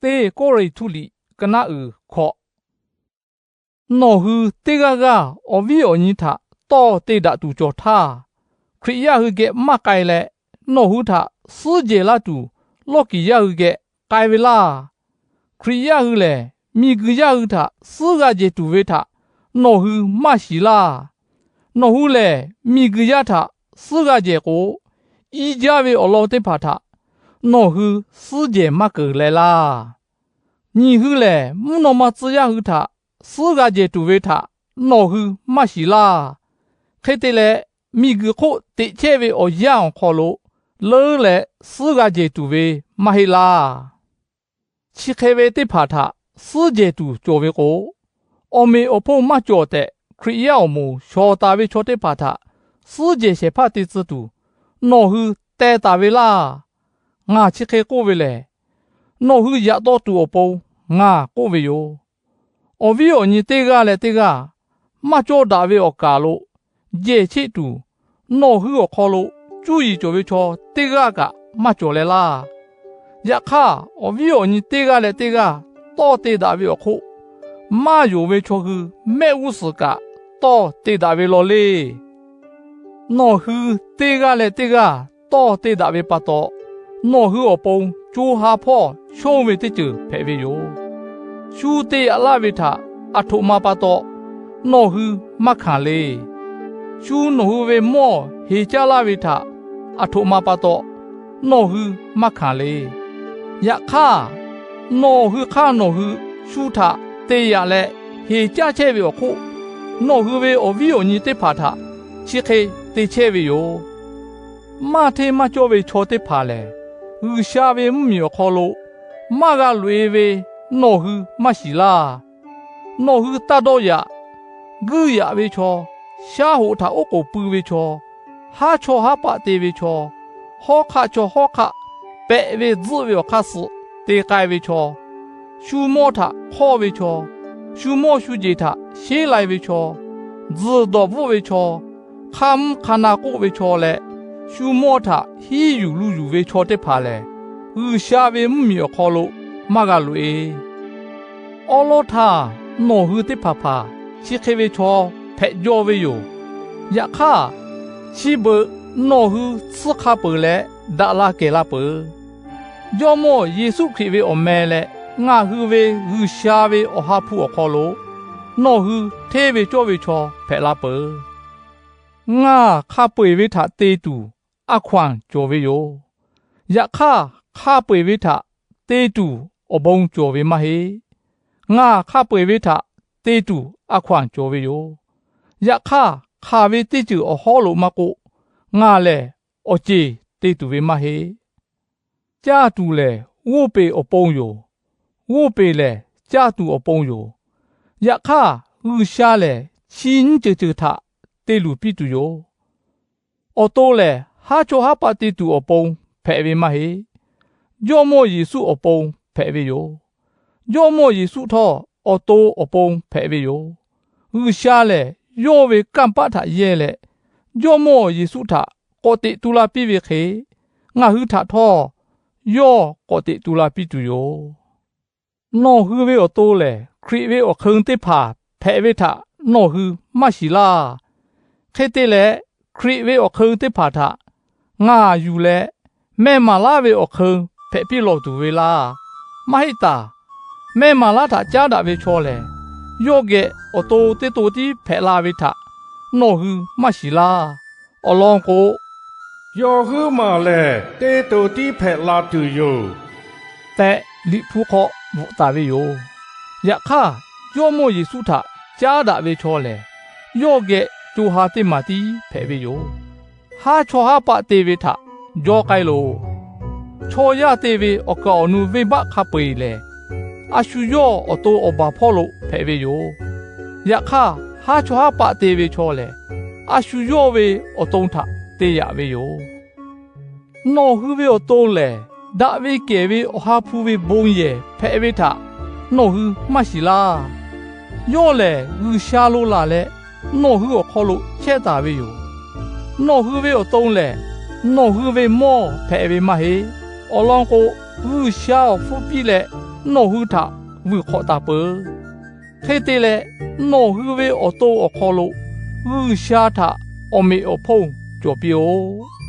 Teˇ Kawˇrenˍhtuˆ liꞈ ka naˆ uiˍ hkawꞈ. Nawˬ hui teˇ g'aˇ g'aˇ awˬ viˉ awˬ nyi htaꞈ tawˇ te daꞈ tuˬ cawˬ htaˇ, Hkriꞈ yaˇ hui geh maˇ k'ai leh, nawˬ hui htaꞈ suhˉ jehˬ laˇ tuˬ lawˇ kiˍ yaˇ hui geh k'ai ve laˇ. Hkriꞈ yaˇ hui lehˬ, miˬguiˬ yaˇ hui htaꞈ suhˉ g'a jehˬ tuˬ ve htaꞈ nawˬ hui maˇ shiˍ laˇ. Nawˬ hui lehˬ, miˬguiˬ yaˇ htaꞈ suhˉ g'a jehˬ k'o, iˉ jaˇ ve awˬ lawn teˇ hpaˍ htaꞈ nawˬ hui suhˉ jehˬ maˇ keunˍ leh laˇ. Nyiˬ hui lehˬ, mvuhˇ naw ma tcuh yaˇ hui htaꞈ suhˉ g'a jehˬ tuˬ ve htaꞈ nawˬ hui maˇ shiˍ laˇ. Hk'e te leh, miˬguiˬ hk'oˆ teꞈ chehˇ ve awˬ yanˇ awˬ hk'aw lo leuˉ leh suhˉ g'a jehˬ tuˬ ve maˇ heˆ laˇ. Chi hk'e ve teˇ hpaˍ htaꞈ suhˉ jehˬ tuˬ cawˬ ve k'o, awˬ meꞈ awˬ hponˇ maˇ cawˬ tehꞈ Hkriꞈ yaˇ awˬ moˍ shawˍ taˍ ve chaw teˇ hpaˍ htaꞈ suhˉ jehˬ shehˍ hpaˇ te tcuh tuˬ nawˬ hui teh taˍ ve laˇ. Ngaˬ chi hk'e k'oˆ ve lehˬ, nawˬ hui yaꞈ taw tuˬ awˬ pon ngaˬ k'oˆ ve yoˬ. Awˬ viˉ awˬ nyi teˇ g'aˇ leh teˇ g'aˇ maˇ cawˇ daꞈ ve awˬ kaˍ lo jehˬ cheˆ tuˬ, nawˬ hui awˬ hk'aw lo cuˇ yiˍ cawˬ ve chaw teˇ g'aˇ kaꞈ maˇ cawˬ leh laˇ. Yaꞈ hk'aˇ, awˬ viˉ awˬ nyi teˇ g'aˇ leh teˇ g'aˇ tawˇ te daꞈ ve awˬ hk'oˆ, maˇ yonˍ ve chaw hui mehˆ g'uˇ suhˍ kaꞈ tawˇ te daꞈ ve law leˇ. Nawˬ hui teˇ g'aˇ leh teˇ g'aˇ tawˇ te daꞈ ve pa taw, nawˬ hui awˬ pon co ha hpawˇ shonˇ ve teˇ ceuˬ hpehꞈ ve yoˬ. Shu te yaꞈ laˇ ve htaꞈ aˬ htoꞈ ma pa taw nawˬ hui maˇ hkanˍ le. Shu nawˬ hui ve mawˇ heˍ caˇ laˇ ve htaꞈ aˬ htoꞈ ma pa taw nawˬ hui maˇ hkanˍ le. Yaꞈ hk'aˇ, nawˬ hui hk'aˇ nawˬ hui shu htaꞈ te yaꞈ leh heˍ caˇ chehˇ ve awˬ hk'oˆ, nawˬ hui ve awˬ viˉ awˬ nyi teˇ hpaˍ htaꞈ chi hk'e te chehˇ ve yoˬ. Maˇ hteˇ maˇ cawˇ ve chaw teˇ hpaˍ lehˬ, G'uiˬsha ve mvuhˇmiˬ awˬ hk'aw lo maˇ g'a loꞈ-e ve nawˬ hui maˇ shiˍ laˇ. Nawˬ hui taˇ dawˇ yaꞈ. Guiˇ yaꞈ ve chaw, shaˉ hoꞈ htaꞈ oˉ k'oˍ pui ve chaw, haˉ chawˇ haˉ paˆ te ve chaw, hawˉ hk'aˆ chaw hawˉ hk'aˆ pehꞈ ve tzuhˆ ve awˬ hk'aˇ suh te k'ai ve chaw, shu mawˇ htaꞈ hk'awˇ ve chaw, shu mawˇ shu jeˬ htaꞈ sheˉ lai ve chaw, tzuhˬ dawˬ bvuhˆ ve chaw, hk'a mvuhˇ hk'a na k'oˆ ve chaw leh, shu mawˇ htaꞈ hiˉ yuˬ lu yuˬ ve chaw teˇ hpaˍ lehˬ, G'uiˬsha ve mvuhˇmiˬ awˬ hk'aw lo maˇ g'a loꞈ-e. Awˉ lawˉ htaˇ, nawˬ hui teˇ hpaˍ hpaˍ chi hk'e ve chaw hpehꞈ jaw ve yoˬ. Yaꞈ hk'aˇ, chi beuꞈ nawˬ hui tsuhˇ hk'a peuˬ leh daꞈ la kehˬ la peuˬ. Jawˇmawˇ Yeˍsuˆ Hkriꞈ ve awˬ meh leh ngaˬ hui ve G'uiˬsha ve Awˬ ha hpu awˬ hk'aw lo nawˬ hui hteˇ ve cawˇ ve chaw hpehꞈ la peuˬ. Ngaˬ hk'a peu-eˬ ve htaꞈ te tuˬ a hkaw-anˬ cawˬ ve yoˬ. Yaꞈ hk'aˇ, hk'a peu-eˬ ve htaꞈ te tuˬ awˬ bon cawˬ ve maˇ heˆ. Ngaˬ hk'a peu-eˬ ve htaꞈ te tuˬ a hkaw-anˬ cawˬ ve yoˬ. Yaꞈ hk'aˇ, hk'aˬ ve teˇ ceuˬ awˬ hawˉ lo maˇ k'oˆ, ngaˬ lehˬ awˬ ceˬ te tuˬ ve maˇ heˆ. Caˇ tuˬ lehˬ, g'oˇ peˬ awˬ pon yoˬ. G'oˇ peˬ lehˬ, caˇ tuˬ awˬ pon yoˬ. Yaꞈ hk'aˇ, G'uiˬsha lehˬ chi nyiˇ ceuˬ ceuˬ htaꞈ te luˬ piˇ tuˬ yoˬ. Awˬ to lehˬ, haˉ chawˇ haˉ paˆ te tuˬ awˬ pon hpehꞈ ve maˇ heˆ. Jawˇmawˇ Yeˍsuˆ awˬ pon hpehꞈ ve yoˬ. Jawˇmawˇ Yeˍsuˆ htawˇ, awˬ to awˬ pon hpehꞈ ve yoˬ. G'uiˬsha lehˬ, yawˇ ve kanˇ paˆ htaꞈ yehˇ leh, Jawˇmawˇ Yeˍsuˆ htaꞈ k'awꞈ teꞈ tu la piˇ ve hk'e, ngaˬ hui htaꞈ htawˇ yawˇ k'awꞈ teꞈ tu la piˇ tuˬ yoˬ. Nawˬ hui ve awˬ to lehˬ, Hkriꞈ ve awˬ hk'eun teˇ hpaˍ hpehꞈ ve htaꞈ nawˬ hui maˇ shiˍ laˇ. Hk'e te leh, Hkriꞈ ve awˬ hk'eun teˇ hpaˍ htaꞈ ngaˬ yuˬ leh, mehˇ maˍ laˉ ve awˬ hk'eun hpehꞈ piˇ lawˬ tuˬ ve laˇ. Maˇ heˆ taˍ. Mehˇ maˍ laˉ htaꞈ caˉ daꞈ ve chaw lehˬ, yawˇ geh awˬ to teˇ to tiˉ hpehꞈ la ve htaꞈ nawˬ hui maˇ shiˍ laˇ. Awˬ lawn k'o, Yawˇ huiˉ maˬ lehˬ, teˇ to tiˉ hpehꞈ la tuˬ yoˬ tehꞈ, Liꞈ hpu hk'aw bvuhꞈ taˍ ve yoˬ. Yaꞈ hk'aˇ, Jawˇmawˇ Yeˍsuˆ htaꞈ caˉ daꞈ ve chaw lehˬ, yawˇ geh co ha teˇ maˍ tiˉ hpehꞈ ve yoˬ. Haˉ chawˇ haˉ paˆ te ve htaꞈ jaw k'ai loˬ. Chaw yaˇ te ve awˬ kaˍ awˬ nu venˇbaˆ hk'a peu-eˬ lehˬ, a shu yawˇ awˬ to awˬ baˬ hpawˇ lo hpehꞈ ve yoˬ. Yaꞈ hk'aˇ, haˉ chawˇ haˉ paˆ te ve chaw lehˬ, a shu yawˇ ve awˬ to htaꞈ te yaꞈ ve yoˬ. Nawˬ hui ve awˬ to lehˬ, daꞈ ve kehˬ ve Awˬ ha hpu ve bon yehˬ hpehꞈ ve htaꞈ nawˬ hui maˇ shiˍ laˇ. Yawˇ lehˬ, G'uiˬsha lo laˬ leh nawˬ hui awˬ hk'aw lo chehˇ taˍ ve yoˬ. Nawˬ hui ve awˬ to lehˬ, nawˬ hui ve mawˇ hpehꞈ ve maˇ heˆ. Awˬ lawn k'o, G'uiˬsha awˬ hpfuhˇ piˇ leh nawˬ hui htaꞈ vuiˬ hk'awꞈ taˍ peuˬ. Hk'e te leh, nawˬ hui ve awˬ to awˬ hk'aw lo G'uiˬsha htaꞈ awˬ meꞈ awˬ hponˇ cawˬ piˇ-oˆ.